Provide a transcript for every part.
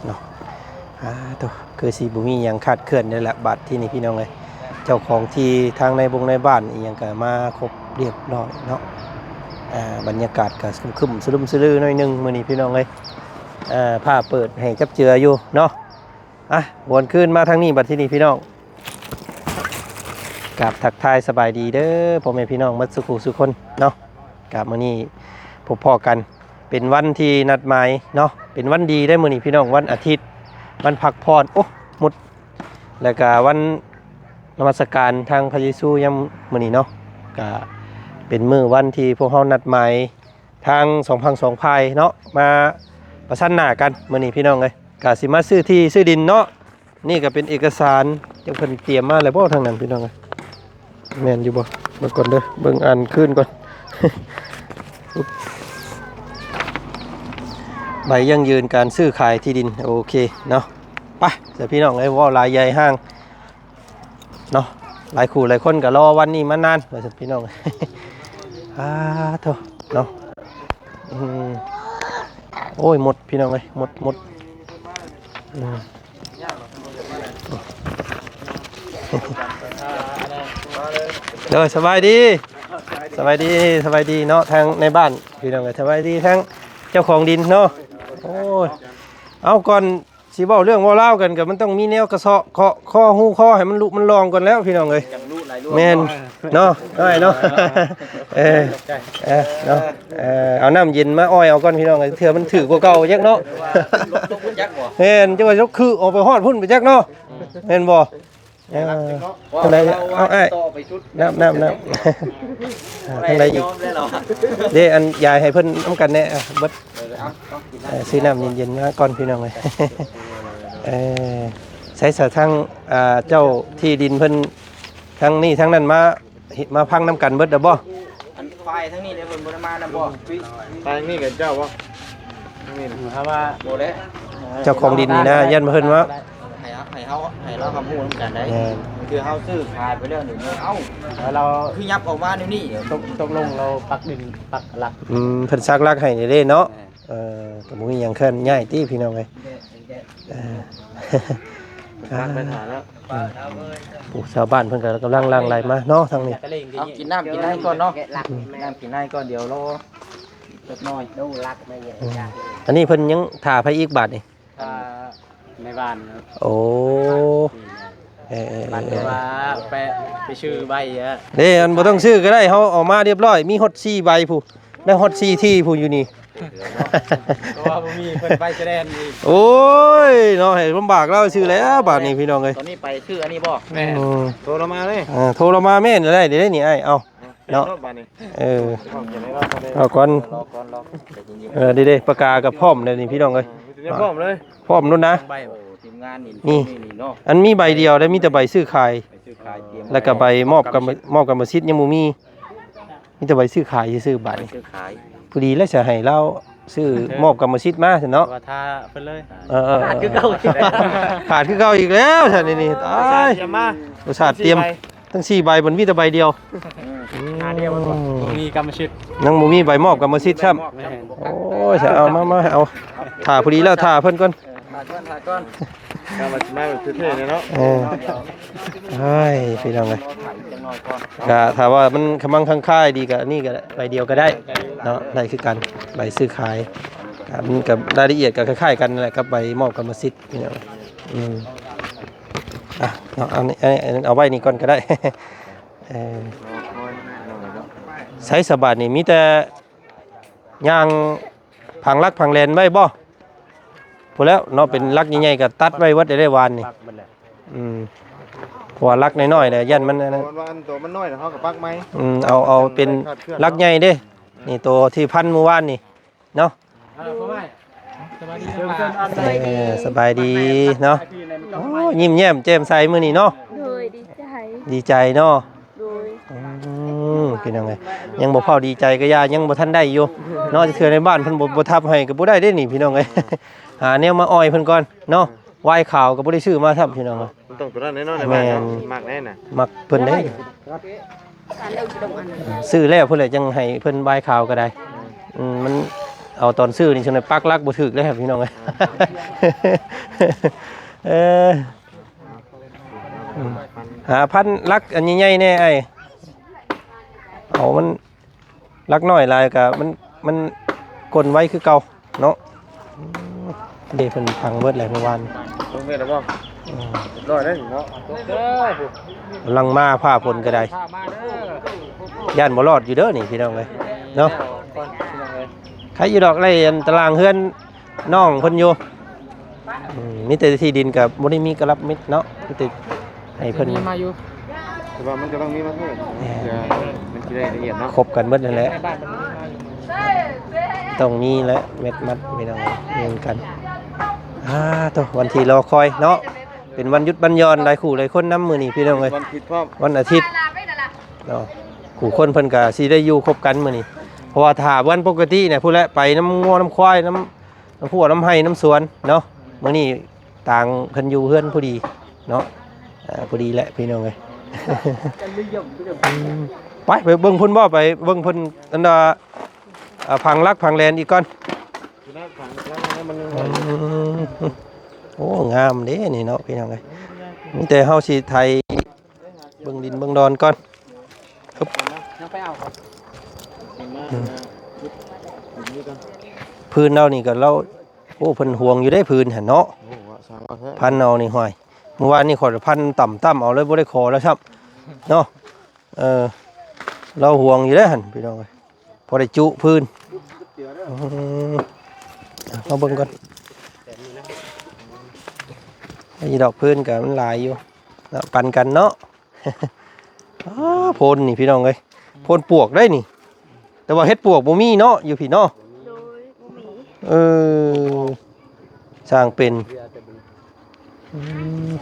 ເນາະ. ອ່າ ໂຕ ຄືຊິບໍ່ມີຫຍັງຄາດເຄື່ອນແລ້ວລະ ບາດທີນີ້ພີ່ນ້ອງເອີຍ. ເຈົ້າຂອງທີ່ທາງໃນບົງໃນບ້ານອີ່ຫຍັງກໍມາຄົບຮຽບຮ້ອຍເນາະ. ອ່າ ບັນຍາກາດກໍຄຶມໆສະລຶມສະລືໜ້ອຍໜຶ່ງມື້ນີ້ພີ່ນ້ອງເອີຍ. ອ່າ ຟ້າເປີດໃຫ້ຈັບເຈືອຢູ່ເນາະ. ອ່ະ ຫວນຄືນມາທາງນີ້ບາດທີນີ້ພີ່ນ້ອງ. ກາບທັກທາຍສະບາຍດີເດີພໍ່ແມ່ພີ່ນ້ອງໝົດສູ່ຜູ້ສູ່ຄົນເນາະ. ກາບມື້ນີ້ພົບພໍ້ກັນ ເປັນວັນທີ່ນັດໝາຍເນາະ, ເປັນວັນດີເດ້ມື້ນີ້ພີ່ນ້ອງ, ວັນອາທິດ ວັນພັກຜ່ອນ ໂອ້ ໝົດ ແລ້ວກະວັນນະມັດສະການທາງພະເຢຊູຍາມມື້ນີ້ເນາະ. ກະເປັນມື້ວັນທີ່ພວກເຮົານັດໝາຍ ທາງສອງຝັ່ງສອງຝ່າຍເນາະ ມາປະສານໜ້າກັນມື້ນີ້ພີ່ນ້ອງເອີຍ. ກະຊິມາຊື້ທີ່ຊື້ດິນເນາະ. ນີ້ກໍເປັນເອກະສານ ຈັກເພິ່ນຕຽມມາແລ້ວບໍ່ທາງນັ້ນພີ່ນ້ອງເອີຍ. ແມ່ນຢູ່ບໍ່? ເບິ່ງກ່ອນເດີ ເບິ່ງອ່ານຄືນກ່ອນ. ໃບຢັ້ງຢືນການຊື້ຂາຍທີ່ດິນ ໂອເຄເນາະ. ໄປ ເດີພີ່ນ້ອງເອີຍ ເວົ້າຫຼາຍໃຫຍ່ຫ່າງເນາະ. ຫຼາຍຄູ່ຫຼາຍຄົນກໍລໍວັນນີ້ມານານວ່າຊັ້ນພີ່ນ້ອງ. ອາໂທ ເນາະ. ອືມ ໂອ້ຍ ໝົດພີ່ນ້ອງເອີຍ ໝົດ ໝົດ. ອືມ ໂດຍ ສະບາຍດີ ສະບາຍດີ ສະບາຍດີເນາະ ທາງໃນບ້ານພີ່ນ້ອງເອີຍ. ສະບາຍດີທາງເຈົ້າຂອງດິນເນາະ. ໂອ້ຍ ເອົາ ກ່ອນຊິເວົ້າເລື່ອງເວົ້າລາວກັນ ກໍມັນຕ້ອງມີແນວກະເຊາະເຄາະຄໍຮູຄໍໃຫ້ມັນລຸມັນລ່ອງກ່ອນແລ້ວພີ່ນ້ອງເອີຍ. ແມ່ນເນາະ ນ້ອຍເນາະ. ເອີ ເອີເນາະ ເອີ ເອົານ້ຳເຢັນມາອ້ອຍເອົາກ່ອນພີ່ນ້ອງເອີຍ ເທື່ອມັນຖືກກວ່າເກົ່າຈັກເນາະ. ແມ່ນ ຈັກວ່າຍົກຄືອອກໄປຮອດພຸ້ນໄປຈັກເນາະ. ແມ່ນບໍ່? ເອີ ທາງໃດອີກ? ເອົາອ້າຍ ນ້ຳ ນ້ຳ ນ້ຳ. ທາງໃດອີກ? ເດ້ ອັນຢາຍໃຫ້ເພິ່ນນຳກັນແດ່ ເບິດ. ເອີ ຊື້ນ້ຳເຢັນໆມາກ່ອນພີ່ນ້ອງເອີຍ. ເອີ ໃສສະທາງ ອ່າ ເຈົ້າທີ່ດິນເພິ່ນ ທາງນີ້ທາງນັ້ນມາ ມາຟັງນຳກັນເບິດແລ້ວບໍ່? ອັນຝ່າຍທາງນີ້ເດ້ ເພິ່ນບໍ່ໄດ້ມານຳບໍ່? ຝ່າຍທາງນີ້ກໍເຈົ້າບໍ່? ທາງນີ້ນະ ເຮົາວ່າບໍ່ແລ້ວ ເຈົ້າຂອງດິນນີ້ນະ ຢ້ານເພິ່ນວ່າ ໃຫ້ເຮົາ ໃຫ້ເຮົາ ໃຫ້ລາວຮັບຮູ້ນຳກັນໄດ໋. ແມ່ນ ຄືເຮົາຊື້ຂາຍໄປແລ້ວນີ້ ເອົ້າ ແລ້ວລາວຄືຫຍັບອອກມາແນວນີ້? ຕົກ ຕົກລົງລາວປັກດິນປັກຫຼັກ. ອືມ ເພິ່ນສັກຫຼັກໃຫ້ນີ້ເດ້ເນາະ. ແມ່ນ ເອີ ກໍບໍ່ມີຫຍັງເຄື່ອນຍ້າຍຕິພີ່ນ້ອງເອີຍ. ເອີ ເພິ່ນປັກໄປຖ້າແລ້ວ. ອືມ ໂອ້ ຊາວບ້ານເພິ່ນກໍກຳລັງຫຼັ່ງໄຫຼມາເນາະທາງນີ້. ເອົາ ກິນນ້ຳກິນໃນກ່ອນເນາະ. ອືມ ກິນນ້ຳກິນໃນກ່ອນ ດຽວລໍຈັກໜ້ອຍ. ອືມ ອັນນີ້ເພິ່ນຍັງຖ້າໃຜອີກບາດນີ້? ຖ້າແມ່ບ້ານ. ໂອ້ ອືມ ເອີໆໆ ບັດວ່າໄປ ໄປຊື້ໃບອະ ເດ້ ອັນບໍ່ຕ້ອງຊື້ກໍໄດ້ ເຮົາເອົາມາຮຽບຮ້ອຍ ມີຮອດສີ່ໃບພຸ້ນ ໄດ້ຮອດສີ່ທີ່ພຸ້ນຢູ່ນີ້. ເພາະວ່າບໍ່ມີເພິ່ນໄປສະແດນອີກ. ໂອ້ຍເນາະ ໃຫ້ລຳບາກລາວຊື່ແລ້ວບາດນີ້ພີ່ນ້ອງເອີຍ. ຕອນນີ້ໄປຊື້ອັນນີ້ບໍ່? ແມ່ນ ໂທລະມາເລີຍ. ເອີ ໂທລະມາແມ່ນໄດ້ ໄດ້ນີ້ອ້າຍ ເອົາເນາະ. ເອີ ເອົາກ່ອນ ເອີ ເດ້ໆ ປາກກາກໍພ້ອມແລ້ວນີ້ພີ່ນ້ອງເອີຍ. ພ້ອມເລີຍ ພ້ອມໂລດນະ. ໂອ້ ທີມງານນີ້ ນີ້ເນາະ ອັນມີໃບດຽວໄດ້ ມີແຕ່ໃບຊື້ຂາຍ ໃບຊື້ຂາຍ ແລ້ວກໍໃບມອບກຳ ມອບກຳມະສິດຍັງບໍ່ມີ. ມີແຕ່ໃບຊື້ຂາຍຊື່ໆ ບາດນີ້ ຊື້ຂາຍ. ພໍດີແລ້ວ ຊິໃຫ້ລາວຊື້ມອບກຳມະສິດມາຊັ້ນເນາະ. ວ່າຖ້າເພິ່ນເລີຍ. ເອີໆໆ ຂາດຄືເກົ່າ ຂາດຄືເກົ່າອີກແລ້ວຊັ້ນນີ້. ຕາຍ ອຸດສ່າດຕຽມ ທັງສີ່ໃບ ມັນມີແຕ່ໃບດຽວ. ອືມ ຫາດຽວ ບໍ່ມີກຳມະສິດ ຍັງບໍ່ມີໃບມອບກຳມະສິດຊ້ຳ. ແມ່ນ ໂອ້ຍ ເອົາມາ ມາ ເອົາ ຖ້າ ພໍດີແລ້ວ ຖ້າເພິ່ນກ່ອນ. ຖ້າກ່ອນ ຖ້າກ່ອນ ມາແບບເທ່ໆເນາະ. ເອີ ໂອ້ຍ ພີ່ນ້ອງເອີຍ ກໍຖ້າວ່າມັນຂະມັງຄັງຄາຍດີ ກໍອັນນີ້ກໍໄດ້ ໃບດຽວກໍໄດ້ເນາະ ໄດ້ຄືກັນ ໃບຊື້ຂາຍ. ກໍມັນກໍລາຍລະອຽດກໍຄ້າຍໆກັນນັ້ນແຫຼະ ກັບໃບມອບກຳມະສິດ ພີ່ນ້ອງ. ອືມ ອ່ະເນາະ ອັນນີ້ ອັນນີ້ ເອົາໄວ້ນີ້ກ່ອນກໍໄດ້. ເອີ ໃຊ້ສະບາດນີ້ມີແຕ່ຍ່າງ ຝັງຫຼັກຝັງແຫຼນໄວ້ບໍ່? ພຸ້ນແລ້ວເນາະ ເປັນຫຼັກໃຫຍ່ໆກໍຕັດໄວ້ເບິດໄດ້ວານນີ້. ອືມ ເພາະວ່າຫຼັກນ້ອຍໆນະ ຢ້ານມັນອັນນັ້ນ ເພາະວ່າອັນໂຕມັນນ້ອຍນະ ເຮົາກໍປັກໃໝ່. ອືມ ເອົາ ເອົາເປັນຫຼັກໃຫຍ່ເດ້ ນີ້ໂຕທີ່ພັນມື້ວານນີ້ເນາະ. ເອີ ສະບາຍດີ ເອີ ສະບາຍດີເນາະ. ໂອ້ ຍິ້ມແຍ້ມແຈ່ມໃສມື້ນີ້ເນາະ. ໂດຍ ດີໃຈ ດີໃຈເນາະ. ໂດຍ ອືມ ພີ່ນ້ອງເອີຍ ຍັງບໍ່ພໍດີໃຈກໍຢ່າ ຍັງບໍ່ທັນໄດ້ຢູ່ເນາະ. ເທື່ອໃນບ້ານເພິ່ນບໍ່ ບໍ່ທັບໃຫ້ກໍບໍ່ໄດ້ເດ້ນີ້ ພີ່ນ້ອງເອີຍ. ຫາແນວມາອອຍເພິ່ນກ່ອນເນາະ. ວາຍຂາວກໍບໍ່ໄດ້ຊື້ມາຊ້ຳ ພີ່ນ້ອງເອີຍ. ມັນຕ້ອງໂຕນັ້ນແນ່ນອນ ແມ່ນ ມັກແນ່ນະ ມັກເພິ່ນເດ້. ຊື້ແລ້ວພຸ້ນແຫຼະ ຈັ່ງໃຫ້ເພິ່ນວາຍຂາວກໍໄດ້. ອືມ ມັນ ເອົາຕອນຊື້ນີ້ ຊັ້ນປັກຫຼັກບໍ່ຖືກເດ້ພີ່ນ້ອງເອີຍ. ເອີ ອືມ ຫາພັນຫຼັກອັນໃຫຍ່ໆແດ່ອ້າຍ. ເອົາມັນ ຫຼັກນ້ອຍຫຼາຍກະມັນ ມັນກົ້ນໄວຄືເກົ່າເນາະ. ເດ້ ເພິ່ນພັງເບິດແລ້ວມື້ວານ. ລົງເຮັດແລ້ວບໍ່? ອືມ ເລີຍເດ້ເນາະ. ກຳລັງມາ ຟ້າຝົນກະໄດ້ ຢ້ານບໍ່ລອດຢູ່ເດີນີ້ພີ່ນ້ອງເອີຍເນາະ. ໃຄຢູ່ດອກ ໄດ້ອັນຕາລາງເຮືອນນ້ອງເພິ່ນຢູ່. ອືມ ມີແຕ່ທີ່ດິນ ກະບໍ່ໄດ້ມີກະລັບມິດເນາະ ມີແຕ່ໃຫ້ເພິ່ນ ມີມາຢູ່ ແຕ່ວ່າມັນກຳລັງມີມາເພີ່ມ. ແມ່ນ ມັນຊິໄດ້ລະອຽດເນາະ ຄົບກັນເບິດນັ້ນແຫຼະ. ຕ້ອງມີແຫຼະ ແມັດມັດພີ່ນ້ອງ ເງິນກັນ. ອາ ໂຕ ວັນທີ່ລໍຄອຍເນາະ ເປັນວັນຢຸດວັນຢ່ອນ ຫຼາຍຄູ່ຫຼາຍຄົນນຳມື້ນີ້ພີ່ນ້ອງເອີຍ. ວັນອາທິດພ້ອມ ວັນອາທິດເນາະ ຄູ່ຄົນເພິ່ນກະຊິໄດ້ຢູ່ຄົບກັນມື້ນີ້ ເພາະວ່າຖ້າວັນປົກກະຕິນະ ພຸ້ນແຫຼະ ໄປນຳງົວນຳຄວາຍ ນຳ ນຳຮົ້ວນຳໄຮ່ນຳສວນເນາະ. ມື້ນີ້ຕ່າງເພິ່ນຢູ່ເຮືອນພໍດີເນາະ. ເອີ ພໍດີແຫຼະພີ່ນ້ອງເອີຍ. ໄປ ໄປເບິ່ງພຸ້ນບໍ່? ໄປເບິ່ງເພິ່ນ ອັນວ່າ ເອີ ຝັງຫຼັກຝັງແຫຼນອີກກ່ອນ. ອືມ ໂອ້ ງາມເດ້ນີ້ເນາະ ພີ່ນ້ອງເອີຍ. ມີແຕ່ເຮົາຊິໄຖ ເບິ່ງດິນເບິ່ງດອນກ່ອນ. ອືມ ພື້ນເຮົານີ້ກະລາວ ໂອ້ ເພິ່ນຫວງຢູ່ເດ້ພື້ນຫັ້ນເນາະ. ໂອ້ ວ່າຊ່າງວ່າແທ້ ພັນເອົານີ້ ຫ້ວຍ ມື້ວານນີ້ຂ້ອຍພັນຕ່ຳໆເອົາເລີຍ ບໍ່ໄດ້ຂໍລາວຊ້ຳເນາະ. ເອີ ລາວຫວງຢູ່ເດ້ຫັ້ນພີ່ນ້ອງເອີຍ ພໍໄດ້ຈຸພື້ນ. ອືມ ມາເບິ່ງກ່ອນ ອີດອກ ພື້ນກະມັນຫຼາຍຢູ່ເນາະ ປັນກັນເນາະ. ອ້າ ໂພນນີ້ພີ່ນ້ອງເອີຍ ໂພນປວກໄດ໋ນີ້ ແຕ່ວ່າເຫັດປວກບໍ່ມີເນາະ ຢູ່ພີ້ເນາະ. ໂດຍ ບໍ່ມີ. ເອີ ຊ່າງເປັນ. ອືມ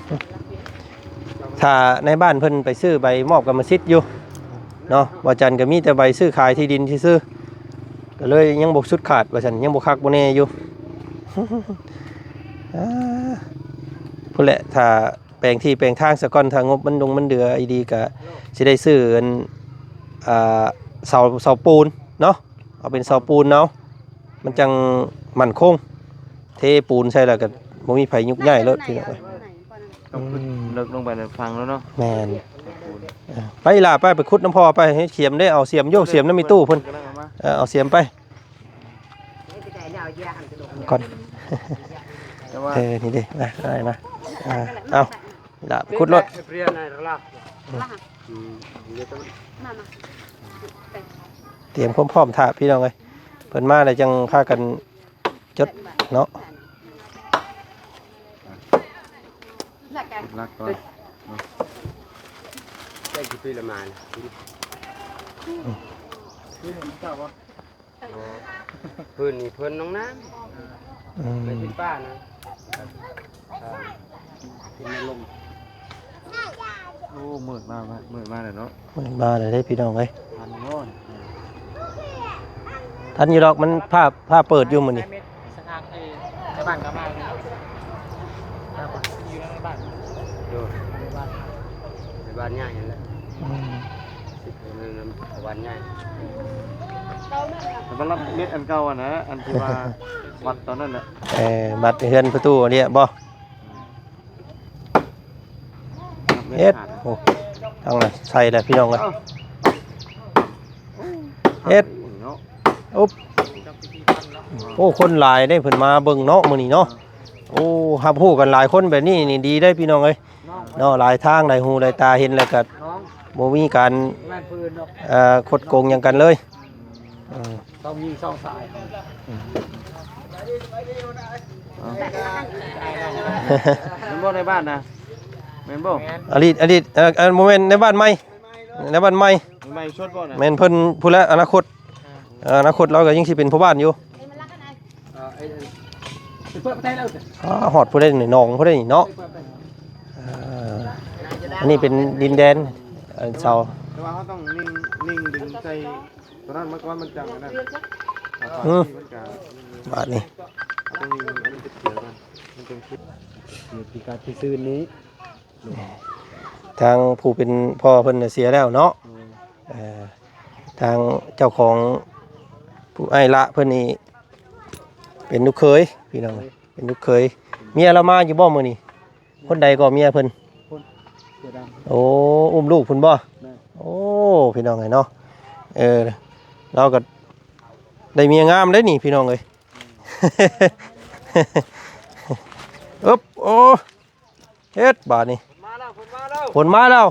ຖ້າໃນບ້ານເພິ່ນໄປຊື້ໃບມອບກຳມະສິດຢູ່ເນາະ ບ່າວຈັນກະມີແຕ່ໃບຊື້ຂາຍທີ່ດິນຊື່ໆ ກະເລີຍຍັງບໍ່ສຸດຂາດວ່າຊັ້ນ ຍັງບໍ່ຄັກບໍ່ແນ່ຢູ່. ອາ ພຸ້ນແຫຼະ ຖ້າ ແປງທີ່ແປງທາງສາກ່ອນ ຖ້າງົບມັນດົງມັນເດືອອີ່ດີກະຊິໄດ້ຊື້ອັນ ອ່າ ເສົາ ເສົາປູນເນາະ ເອົາເປັນເສົາປູນເອົາ ມັນຈັ່ງໝັ້ນຄົງ. ເທປູນໃສ່ແລ້ວກະບໍ່ມີໃຜຍຸກຍ້າຍໂລດພີ່ນ້ອງເອີຍ. ຕ້ອງຂຶ້ນເລິກລົງໄປໃນຝັ່ງແລ້ວເນາະ. ແມ່ນ. ເອີ ໄປອີ່ຫຼ້າ ໄປ ໄປຂຸດນຳພໍ່ໄປ ເຮັດສຽມເດ້ ເອົາສຽມໂຍ ສຽມນຳອີ່ຕູ້ເພິ່ນ. ເອີ ເອົາສຽມໄປ ກ່ອນ. ແຕ່ວ່າ ເອີ ນີ້ເດ້ ມາ ເອົາມາ ອ່າ ເອົາລະ ໄປຂຸດໂລດ. ອືມ ຕຽມຄວາມພ້ອມຖ້າພີ່ນ້ອງເອີຍ ເພິ່ນມາແລ້ວຈັ່ງພາກັນຈົດເນາະ. ຫຼັກກ່ອນເນາະ. ອືມ ພື້ນນີ້ເພິ່ນນ້ອງນ້ຳ. ອືມ ເປັນດິນປ່ານະ. ໂອ້ ມືດມາ ມືດມາແລ້ວເນາະ. ມືດມາແລ້ວເດ້ພີ່ນ້ອງເອີຍ. ທັນຢູ່ດອກ ມັນຟ້າ ຟ້າເປີດຢູ່ມື້ນີ້. ໃນບ້ານກະມາ ຢູ່ໃນບ້ານ ໂດຍ ໃນບ້ານໃຫຍ່ຫັ້ນແຫຼະ. ອືມ ສິບເອັດ ບ້ານໃຫຍ່ ມັນລັບເມັດອັນເກົ່າຫັ້ນນະ ອັນທີ່ວ່າວັດຕອນນັ້ນນະ. ເອີ ວັດເຮືອນປະຕູເລຍບໍ່? ເຮັດ ໂອ້ ທາງນັ້ນໃສ່ແລ້ວພີ່ນ້ອງເອີຍ. ເຮັດ ອຸບ ໂອ້ ຄົນຫຼາຍເດ້ ເພິ່ນມາເບິ່ງເນາະມື້ນີ້ເນາະ. ໂອ້ ຮັບຮູ້ກັນຫຼາຍຄົນແບບນີ້ນີ້ດີເດ້ພີ່ນ້ອງເອີຍເນາະ. ຫຼາຍທາງຫຼາຍຫູຫຼາຍຕາເຫັນແລ້ວກະບໍ່ມີການ ເອີ ຄົດໂກງຫຍັງກັນເລີຍ. ເອີ ສອງຍິງສອງສາຍ. ເອີ ແມ່ນບໍ່ໃນບ້ານນະ? ແມ່ນບໍ່? ອະດີດ ອະດີດ ເອີ ບໍ່ແມ່ນໃນບ້ານໃໝ່ ໃນບ້ານໃໝ່. ໃໝ່ສຸດບໍ່ນະ? ແມ່ນເພິ່ນພຸ້ນແຫຼະ ອະນາຄົດ ເອີ ອະນາຄົດລາວກະຍັງຊິເປັນພໍ່ບ້ານຢູ່. ອ່າ ຮອດພຸ້ນໃດນີ້ ໜອງພຸ້ນໃດນີ້ເນາະ. ເອີ ອັນນີ້ເປັນດິນແດນ ເອີ ເສົາ ແຕ່ວ່າເຮົາຕ້ອງນິ່ງ ນິ່ງດຶງໃສ່ ຕອນນັ້ນມັນກະວ່າມັນຈັ່ງອັນນັ້ນ. ອືມ ມັນກະ ບາດນີ້ ເຮົາຕ້ອງນິ່ງ ອັນນີ້ຈະຂຽວກ່ອນ ມັນຈັ່ງຂຶ້ນ. ມີປີກາຍທີ່ຊື່ນີ້ ທາງຜູ້ເປັນພໍ່ເພິ່ນເສຍແລ້ວເນາະ. ອືມ ເອີ ທາງເຈົ້າຂອງຜູ້ອ້າຍລະເພິ່ນນີ້ ເປັນລູກເຂີຍພີ່ນ້ອງເອີຍ ເປັນລູກເຂີຍ. ເມຍລາວມາຢູ່ບໍ່ມື້ນີ້? ຄົນໃດກໍເມຍເພິ່ນ? ຄົນເສືອດຳ. ໂອ້ ອຸ້ມລູກພຸ້ນບໍ່? ແມ່ນ. ໂອ້ ພີ່ນ້ອງເອີຍເນາະ ເອີ ລາວກໍໄດ້ເມຍງາມເດ້ນີ້ພີ່ນ້ອງເອີຍ. ອຶບ ໂອ້ ເຮັດບາດນີ້ ຝົນມາແລ້ວ ຝົນມາແລ້ວ ຝົນມາແລ້ວ.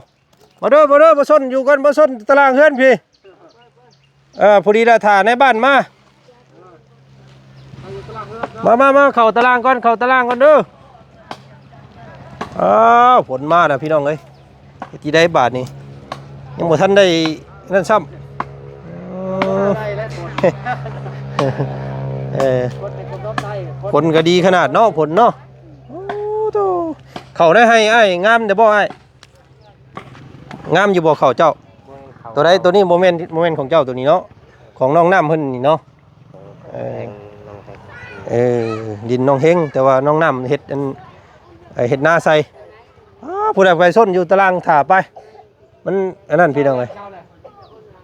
ມາເດີ ມາເດີ ມາຊົນຢູ່ກັນ ມາຊົນຕາລາງເຮືອນພີ້. ເອີ ພໍດີລະ ຖ້ານາຍບ້ານມາ ມາ ມາ ມາ ເຂົ້າຕາລາງກ່ອນ ເຂົ້າຕາລາງກ່ອນເດີ. ອ້າວ ຝົນມາແລ້ວພີ່ນ້ອງເອີຍ ເຮັດຈັ່ງໃດບາດນີ້ ຍັງບໍ່ທັນໄດ້ນັ້ນຊ້ຳ. ເອີ ຝົນກໍດີຂະໜາດເນາະ ຝົນເນາະ. ໂອ້ໂຕ ເຂົ້າໃນໄຮ່ອ້າຍງາມແດ່ບໍ່ອ້າຍ? ງາມຢູ່ບໍ່ເຂົ້າເຈົ້າ? ບໍ່ແມ່ນເຂົ້າ ໂຕໃດ? ໂຕນີ້ບໍ່ແມ່ນ ບໍ່ແມ່ນຂອງເຈົ້າໂຕນີ້ເນາະ ຂອງນ້ອງນ້ຳເພິ່ນນີ້ເນາະ. ເອີ ແພງ ນ້ອງແພງ ເອີ ດິນນ້ອງເຮັງ ແຕ່ວ່ານ້ອງນ້ຳເຮັດອັນ ເຮັດນາໃສ່. ອ້າ ຜູ້ໃດໄປຊົນຢູ່ຕາລາງຖ້າໄປ ມັນອັນນັ້ນພີ່ນ້ອງເອີຍ.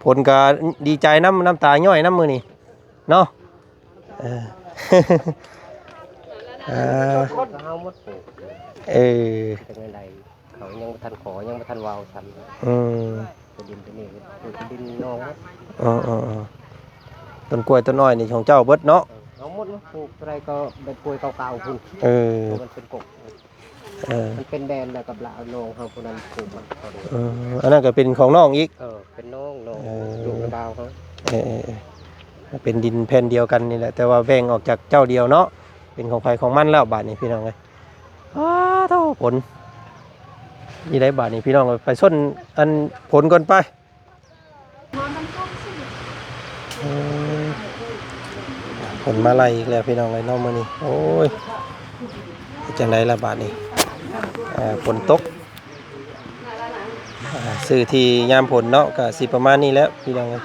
ຝົນກໍດີໃຈນຳ ນ້ຳຕາຍ້ອຍນຳມື້ນີ້ເນາະ. ເອີ ເອີ ເຮົາໝົດປູກ ເອີ ເປັນຈັ່ງໃດ ເຂົາຍັງບໍ່ທັນຂໍ ຍັງບໍ່ທັນເວົ້າຊ້ຳ. ອືມ ທີ່ດິນຕົວນີ້ ທີ່ດິນນ້ອງໝົດ. ເອີໆໆ ຕົ້ນກ້ວຍຕົ້ນອ້ອຍນີ້ຂອງເຈົ້າເບິດເນາະ? ເອີ ເຮົາໝົດ ປູກເທົ່າໃດກໍແບບກ້ວຍເກົ່າໆພຸ້ນ. ເອີ ມັນເປັນກົກ ເອີ ມັນເປັນແດນແລ້ວກັບລະນ້ອງເຮົາຜູ້ນັ້ນປູກມັນ. ເອີ ອັນນັ້ນກໍເປັນຂອງນ້ອງອີກ. ເອີ ເປັນນ້ອງ ນ້ອງ ເອີ ລູກນ້າບ່າວເຮົາ. ເອີໆໆ ເປັນດິນແຜ່ນດຽວກັນນີ້ແຫຼະ ແຕ່ວ່າແບ່ງອອກຈາກເຈົ້າດຽວເນາະ ເປັນຂອງໃຜຂອງມັນແລ້ວບາດນີ້ພີ່ນ້ອງເອີຍ. ອ້າໂທ້ ຝົນ ນີ້ໄດ໋ບາດນີ້ພີ່ນ້ອງເອີຍ ໄປຊົນອັນຝົນກ່ອນໄປ. ເອີ ຝົນມາໄລ່ອີກແລ້ວພີ່ນ້ອງເອີຍເນາະ ມື້ນີ້. ໂອ້ຍ ເຮັດຈັ່ງໃດລະບາດນີ້ ເອີ ຝົນຕົກ. ອ່າ ຊື້ທີ່ຍາມຝົນເນາະ ກໍຊິປະມານນີ້ແຫຼະພີ່ນ້ອງເອີຍ.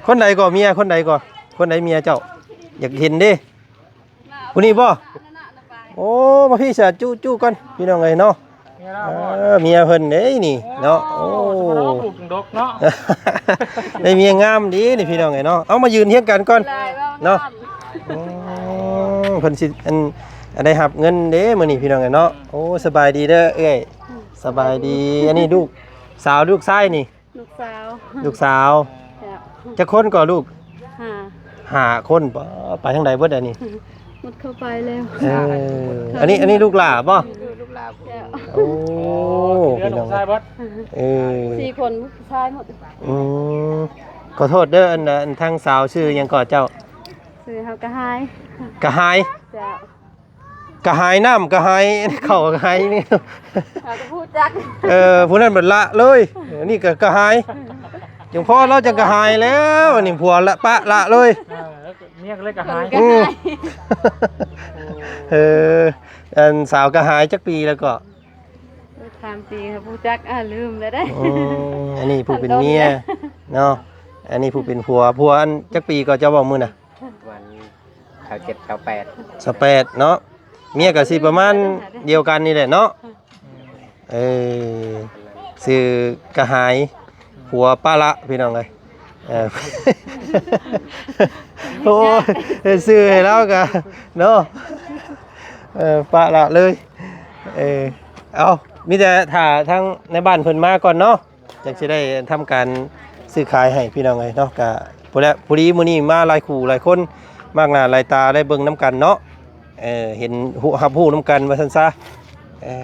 ຄົນໃດກໍເມຍ ຄົນໃດກໍ ຄົນໃດເມຍເຈົ້າ? ຢາກເຫັນເດ້. ຜູ້ນີ້ບໍ່? ໂອ້ ມາພີ້ສະ ຈຸໆກ່ອນພີ່ນ້ອງເອີຍເນາະ. ເອີ ເມຍເພິ່ນເດ້ນີ້ເນາະ. ໂອ້ ໂອ້ ດອກເນາະ ໄດ້ເມຍງາມດີນີ້ພີ່ນ້ອງເອີຍເນາະ. ເອົາ ມາຢືນຮຽງກັນກ່ອນເນາະ. ອືມ ເພິ່ນຊິອັນ ໄດ້ຮັບເງິນເດ້ມື້ນີ້ພີ່ນ້ອງເອີຍເນາະ. ໂອ້ ສະບາຍດີເດີເອື້ອຍ. ສະບາຍດີ. ອັນນີ້ລູກສາວ ລູກຊາຍນີ້? ລູກສາວ ລູກສາວ. ເຈົ້າ ຈັກຄົນກໍລູກ? ຫ້າ ຫ້າຄົນ. ປະ ໄປທາງໃດເບິດອັນນີ້? ໝົດເຂົ້າໄປແລ້ວ. ເອີ ອັນນີ້ ອັນນີ້ລູກຫຼ້າບໍ່? ເອີ ລູກຫຼ້າ. ເຈົ້າ ໂອ້ ພີ່ນ້ອງ ເອີ ສີ່ຄົນ ຜູ້ຊາຍໝົດ. ອືມ ຂໍໂທດເດີ ອັນ ອັນທາງສາວຊື່ຫຍັງກໍເຈົ້າ? ຊື່ເຮົາກະຫາຍ ກະຫາຍ. ເຈົ້າ ກະຫາຍນ້ຳກະຫາຍ ເຂົ້າກະຫາຍນີ້ ເຮົາກໍຮູ້ຈັກ. ເອີ ຜູ້ນັ້ນບັດລະເລີຍ ອັນນີ້ກໍກະຫາຍ. ຈັ່ງພໍລາວຈັ່ງກະຫາຍແລ້ວ ອັນນີ້ຜົວລະປະລະເລີຍ. ເອີ ເມຍກໍເລີຍກະຫາຍ. ອືມ ເອີ ອັນສາວກະຫາຍຈັກປີແລ້ວກໍ? ເອີ ຖາມປີ ເຮົາຮູ້ຈັກ ອ່າ ລືມແລ້ວເດ້. ອືມ ອັນນີ້ຜູ້ເປັນເມຍເນາະ ອັນນີ້ຜູ້ເປັນຜົວ. ຜົວອັນຈັກປີກໍເຈົ້າເວົ້າມື້ນະ? ປະມານຊາວເຈັດ ຊາວແປດ ຊາວແປດເນາະ. ເມຍກໍຊິປະມານດຽວກັນນີ້ແຫຼະເນາະ. ເອີ ຊື່ກະຫາຍ ຜົວປະລະ ພີ່ນ້ອງເອີຍ. ເອີ ໂອ້ຍ ເຮັດຊື່ໃຫ້ລາວກະເນາະ ເອີ ປະລະເລີຍ. ເອີ ເອົາ ມີແຕ່ຖ້າທາງໃນບ້ານເພິ່ນມາກ່ອນເນາະ. ຈັ່ງຊິໄດ້ທຳການຊື້ຂາຍໃຫ້ພີ່ນ້ອງເອີຍເນາະ. ກະພໍແລ້ວ ພໍດີມື້ນີ້ມາຫຼາຍຄູ່ຫຼາຍຄົນ ມາກໜ້າຫຼາຍຕາ ໄດ້ເບິ່ງນຳກັນເນາະ. ເອີ ເຫັນຮູ້ ຮັບຮູ້ນຳກັນວ່າຊັ້ນຊະ. ເອີ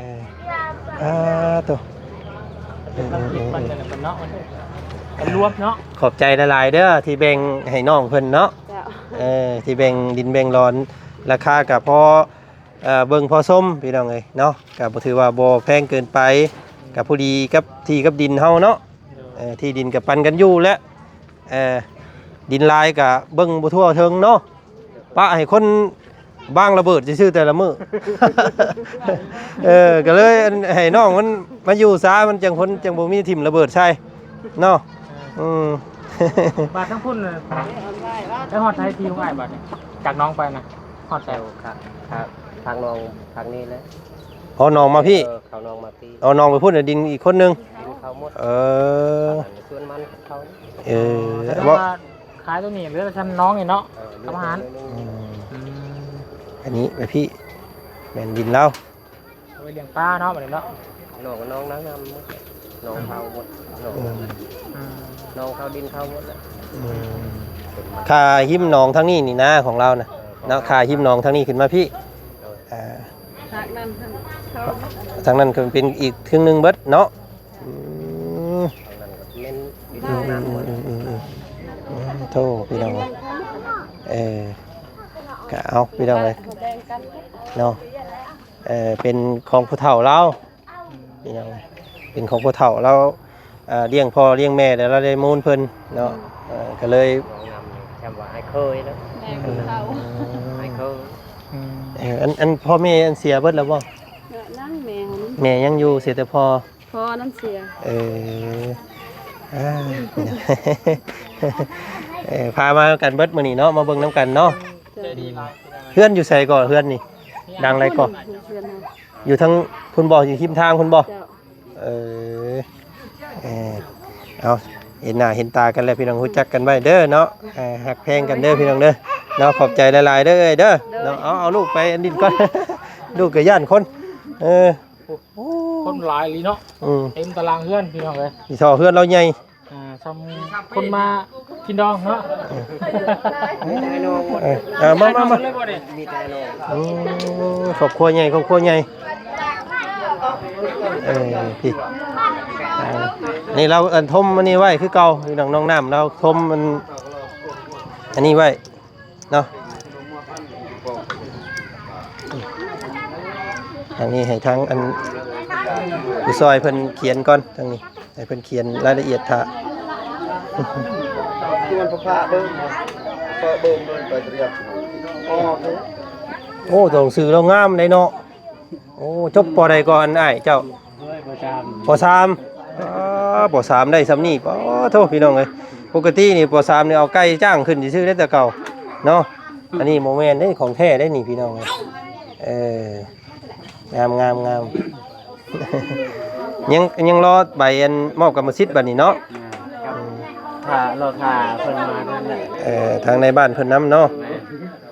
ອາໂຕ ເອີ ເອີ ເອີ ເນາະ ມັນລວມເນາະ. ຂອບໃຈຫຼາຍໆເດີ ທີ່ແບ່ງໃຫ້ນ້ອງເພິ່ນເນາະ. ເຈົ້າ ເອີ ທີ່ແບ່ງດິນແບ່ງດອນ ລາຄາກະພໍ ເອີ ເບິ່ງພໍຊົມພີ່ນ້ອງເອີຍເນາະ. ກະບໍ່ຖືວ່າບໍ່ແພງເກີນໄປ ກະພໍດີກັບທີ່ກັບດິນເຮົາເນາະ. ເອີ ທີ່ດິນກະປັນກັນຢູ່ແຫຼະ. ເອີ ດິນຫຼາຍກະເບິ່ງບໍ່ທົ່ວເຖິງເນາະ ປະໃຫ້ຄົນວາງລະເບີດຊື່ໆແຕ່ລະມື້. ເອີ ກະເລີຍອັນໃຫ້ນ້ອງມັນມາຢູ່ຊາ ມັນຈັ່ງຄົນຈັ່ງບໍ່ມີຖິ້ມລະເບີດໃສ່ເນາະ. ອືມ ບາດທາງພຸ້ນ ໄປຮອດໃສທີ່ຂອງອ້າຍບາດນີ້ ຈາກໜອງໄປນະ ຮອດໃສ? ເຂົ້າ ທາງໜອງທາງນີ້ແຫຼະ. ອໍ ໜອງມາພີ້. ເອີ ເຂົ້າໜອງມາພີ້. ອໍ ໜອງໄປພຸ້ນ ດິນອີກຄົນໜຶ່ງ. ດິນ ເຂົາໝົດ ເອີ ສ່ວນມັນເຂົາ ເອີ ສະແດງວ່າຂາຍຕົວນີ້ເຫຼືອແຕ່ຊ່ຳນ້ອງນີ້ເນາະ ເອີ ທຳອາຫານ ອືມ ອືມ ອັນນີ້ໄປພີ່ ແມ່ນດິນລາວ ເອົາໄວ້ລ້ຽງປາເນາະ ບັດນີ້ເນາະ ໜອງກໍໜອງນາງນຳໝົດ ໜອງເຂົາໝົດ ໜອງ ອືມ ອືມ ໜອງເຂົາດິນເຂົາໝົດແລ້ວ ອືມ ຂ້າຮິມໜອງທາງນີ້ນີ້ນາຂອງລາວນະ ເອີ ເນາະ ຂ້າຮິມໜອງທາງນີ້ຂຶ້ນມາພີ້ ເອີ ອ່າ ທາງນັ້ນເຂົາ ທາງນັ້ນກໍເປັນອີກເຄິ່ງໜຶ່ງເບິດເນາະ ອືມ ແມ່ນ ອືມ ໂທ້ ພີ່ນ້ອງ ເອີ ກະເອົາ ພີ່ນ້ອງເອີຍ ເນາະ ເອີ ເປັນຂອງຜູ້ເຖົ້າລາວ ພີ່ນ້ອງເອີຍ ເປັນຂອງຜູ້ເຖົ້າລາວ ເອີ ລ້ຽງພໍ່ລ້ຽງແມ່ ແລ້ວລາວໄດ້ມູນເພິ່ນເນາະ ເອີ ກໍເລີຍ ຈຳວ່າອ້າຍເຄີຍເນາະ ແມ່ຜູ້ເຖົ້າ ອືມ ອ້າຍເຄີຍ ອືມ ເອີ ອັນ ອັນພໍ່ແມ່ອັນເສຍເບິດແລ້ວບໍ່? ຍັງ ແມ່ ແມ່ຍັງຢູ່ ເສຍແຕ່ພໍ່ ພໍ່ນັ້ນເສຍ ເອີ ອ່າ ເອີ ພາມາກັນເບິດມື້ນີ້ເນາະ ມາເບິ່ງນຳກັນເນາະ ເຈົ້າ ເຮືອນຢູ່ໃສກໍ ເຮືອນນີ້ ຫຼັງໃດກໍ? ເຮືອນ ຢູ່ທາງພຸ້ນບໍ່? ຢູ່ຮິມທາງພຸ້ນບໍ່? ເຈົ້າ ເອີ ເອີ ເອົາ ເຫັນໜ້າເຫັນຕາກັນແລ້ວ ພີ່ນ້ອງ ຮູ້ຈັກກັນໄວ້ເດີເນາະ ເອີ ຮັກແພງກັນເດີ ພີ່ນ້ອງເດີ ເນາະ ຂອບໃຈຫຼາຍໆເດີ ເອີຍເດີ ໂດຍ ເນາະ ເອົາ ເອົາລູກໄປອັນດິນກ່ອນ ລູກກໍຢ້ານຄົນ ເອີ ໂອ້ ຄົນຫຼາຍອີ່ຫຼີເນາະ ອືມ ເຕັມຕາລາງເຮືອນ ພີ່ນ້ອງເອີຍ ອີ່ທໍ່ເຮືອນລາວໃຫຍ່ ອ່າ ຊ່ຳຄົນມາກິນດອງເນາະ ເອີ ເອີ ເອົາ ມາ ມາ ມາ ມີແຕ່ນ້ອງ ໂອ້ ຄອບຄົວໃຫຍ່ ຄອບຄົວໃຫຍ່ ເອີ ພີ່ ອ່າ ນີ້ລາວ ອັນ ຖົມອັນນີ້ໄວ້ຄືເກົ່າ ພີ່ນ້ອງ ນ້ອງນ້ຳລາວຖົມມັນ ອັນນີ້ໄວ້ ເນາະ ທາງນີ້ໃຫ້ທາງອັນຜູ້ຊ່ອຍເພິ່ນຂຽນກ່ອນ ທາງນີ້ໃຫ້ເພິ່ນຂຽນລາຍລະອຽດຖ້າ ຊວນພະພາເບິ່ງ ເປີດເບິ່ງເລີຍ ໄປຕຽມ ໂອ້ ໂຕໜັງສືລາວງາມໃດເນາະ. ໂອ້ ຈົບ ປໍໃດກໍ ອັນອ້າຍເຈົ້າ? ໂອ້ຍ ປໍສາມ ປໍສາມ ອໍ ປໍສາມໄດ້ຊ່ຳນີ້ ປໍໂທ້ ພີ່ນ້ອງເອີຍ ປົກກະຕິນີ້ ປໍສາມນີ້ເອົາໄກ່ຈ້າງຂຶ້ນຊື່ໆເດ້ແຕ່ເກົ່າເນາະ ອັນນີ້ບໍ່ແມ່ນເດ້ ຂອງແທ້ເດ້ນີ້ ພີ່ນ້ອງເອີຍ ເອີ ງາມໆໆ ຍັງ ຍັງລໍໃບ ອັນ ມອບກຳມະສິດບັດນີ້ເນາະ ຖ້າ ລໍຖ້າເພິ່ນມາທາງນັ້ນ ເອີ ທາງນາຍບ້ານເພິ່ນນຳເນາະ ແມ່ນ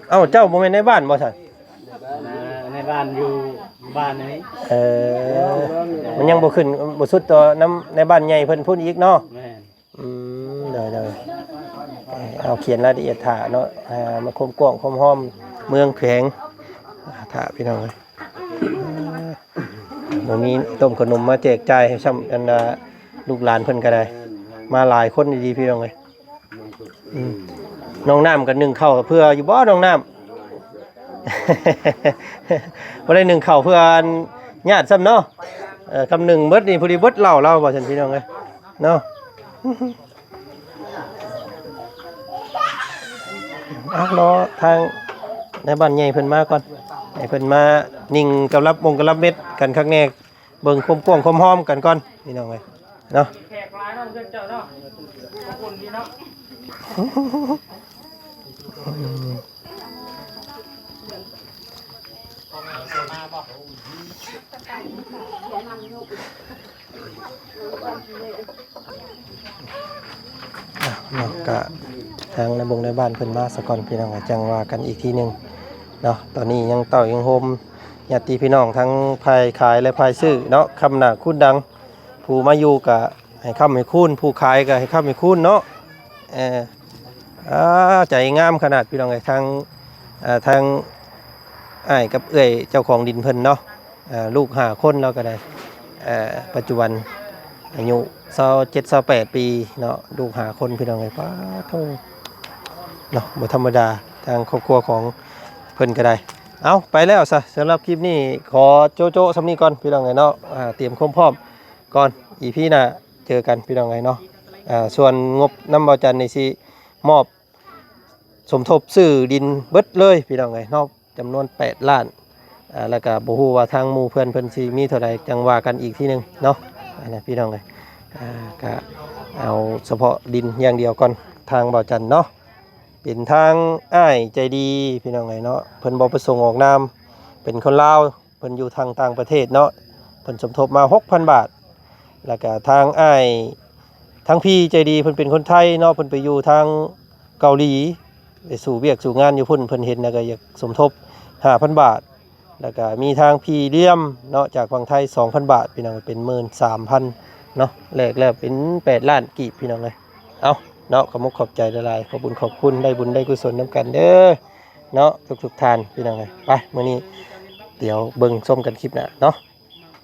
ເອົ້າ ເຈົ້າບໍ່ແມ່ນນາຍບ້ານບໍ່ຊັ້ນ? ເອີ ໃນບ້ານຢູ່ບ້ານນີ້ ເອີ ມັນຍັງບໍ່ຂຶ້ນ ບໍ່ສຸດຕໍ່ນຳໃນບ້ານໃຫຍ່ເພິ່ນພຸ້ນອີກເນາະ ແມ່ນ ອືມ ໂດຍໆ ເອີ ເອົາຂຽນລາຍລະອຽດຖ້າເນາະ ອ່າ ມາຄວາມກວ້າງຄວາມຮອມເມືອງແຂວງ ຖ້າ ພີ່ນ້ອງເອີຍ ບໍ່ມີຕົ້ມຂະໜົມມາແຈກຈ່າຍໃຫ້ຊ້ຳ ອັນ ລູກຫຼານເພິ່ນກໍໄດ້ ມາຫຼາຍຄົນດີໆ ພີ່ນ້ອງເອີຍ. ອືມ ນ້ອງນ້ຳກໍໜຶ້ງເຂົ້າເພື່ອຢູ່ບໍ່ ນ້ອງນ້ຳ? ບໍ່ໄດ້ໜຶ້ງເຂົ້າເພື່ອອັນຍາດຊ້ຳເນາະ ເອີ ຄຳໜຶ້ງເບິດນີ້ ພໍດີເບິດເຫຼົ້າລາວວ່າຊັ້ນ ພີ່ນ້ອງເອີຍເນາະ ເອົາ ລໍທາງນາຍບ້ານໃຫຍ່ເພິ່ນມາກ່ອນ ໃຫ້ເພິ່ນມານິ່ງກະລັບມົງກະລັບເມັດກັນຄັກແນ່ ເບິ່ງຄວາມກວ້າງຄວາມຮອມກັນກ່ອນ ພີ່ນ້ອງເອີຍເນາະ ແຂກຫຼາຍເນາະ ເພື່ອນເຈົ້າເນາະ ຂອບຄຸນດີເນາະ ເນາະ ກະທາງນາບົງນາຍບ້ານເພິ່ນມາສາກ່ອນ ພີ່ນ້ອງ ຈັ່ງວ່າກັນອີກທີໜຶ່ງເນາະ ຕອນນີ້ຍັງເຕົ້າຍັງໂຮມ ຍາດຕິພີ່ນ້ອງທັງຝ່າຍຂາຍ ແລະ ຝ່າຍຊື້ເນາະ ຄ້ຳໜ້າຄູນຫຼັງ ຜູ້ມາຢູ່ກະໃຫ້ຄ້ຳໃຫ້ຄູນ ຜູ້ຂາຍກະໃຫ້ຄ້ຳໃຫ້ຄູນເນາະ ເອີ ອ່າ ໃຈງາມຂະໜາດ ພີ່ນ້ອງເອີຍ ທາງ ເອີ ທາງອ້າຍກັບເອື້ອຍເຈົ້າຂອງດິນເພິ່ນເນາະ ເອີ ລູກຫ້າຄົນ ລາວກະໄດ້ ເອີ ປັດຈຸບັນອາຍຸຊາວເຈັດ ຊາວແປດປີເນາະ ລູກຫ້າຄົນ ພີ່ນ້ອງເອີຍ ປາໂທ້ ເນາະ ບໍ່ທຳມະດາ ທາງຄອບຄົວຂອງເພິ່ນກໍໄດ້ ເອົ້າ ໄປແລ້ວຊະ ສຳລັບຄລິບນີ້ ຂໍໂຈະໆ ສ່ຳນີ້ກ່ອນ ພີ່ນ້ອງເອີຍເນາະ ອ່າ ຕຽມຄວາມພ້ອມກ່ອນ ອີພີໜ້າເຈີກັນ ພີ່ນ້ອງເອີຍເນາະ ອ່າ ສ່ວນງົບນຳບ່າວຈັນນີ້ ຊິມອບສົມທົບຊື້ດິນເບິດເລີຍ ພີ່ນ້ອງເອີຍເນາະ ຈຳນວນແປດລ້ານ ອ່າ ແລ້ວກະບໍ່ຮູ້ວ່າທາງໝູ່ເພື່ອນເພິ່ນຊິມີເທົ່າໃດ ຈັ່ງວ່າກັນອີກທີໜຶ່ງເນາະ ອັນນັ້ນ ພີ່ນ້ອງເອີຍ ອ່າ ກະເອົາສະເພາະດິນຢ່າງດຽວກ່ອນ ທາງບ່າວຈັນເນາະ ເປັນທາງອ້າຍໃຈດີ ພີ່ນ້ອງເອີຍເນາະ ເພິ່ນບໍ່ປະສົງອອກນາມ ເປັນຄົນລາວ ເພິ່ນຢູ່ທາງຕ່າງປະເທດເນາະ ເພິ່ນສົມທົບມາຫົກພັນບາດ ແລ້ວກະທາງອ້າຍ ທາງພີ່ໃຈດີ ເພິ່ນເປັນຄົນໄທເນາະ ເພິ່ນໄປຢູ່ທາງເກົາຫຼີ ໄປສູ່ວຽກສູ່ງານຢູ່ພຸ້ນ ເພິ່ນເຫັນແລ້ວກໍຢາກສົມທົບ ຫ້າພັນບາດ ແລ້ວກໍມີທາງພີ່ລຽມເນາະ ຈາກຝັ່ງໄທ ສອງພັນບາດ ພີ່ນ້ອງ ເປັນໝື່ນສາມພັນເນາະ ແລກແລ້ວເປັນແປດລ້ານກີບ ພີ່ນ້ອງເອີຍ. ເອົາເນາະ ຂອບມຸກຂອບໃຈຫຼາຍໆ ຂອບບຸນຂອບຄຸນ ໄດ້ບຸນໄດ້ກຸສົນນຳກັນເດີເນາະ ທຸກໆທ່ານ ພີ່ນ້ອງເອີຍ. ໄປ ມື້ນີ້ດຽວເບິ່ງຊົມກັນຄລິບໜ້າເນາະ.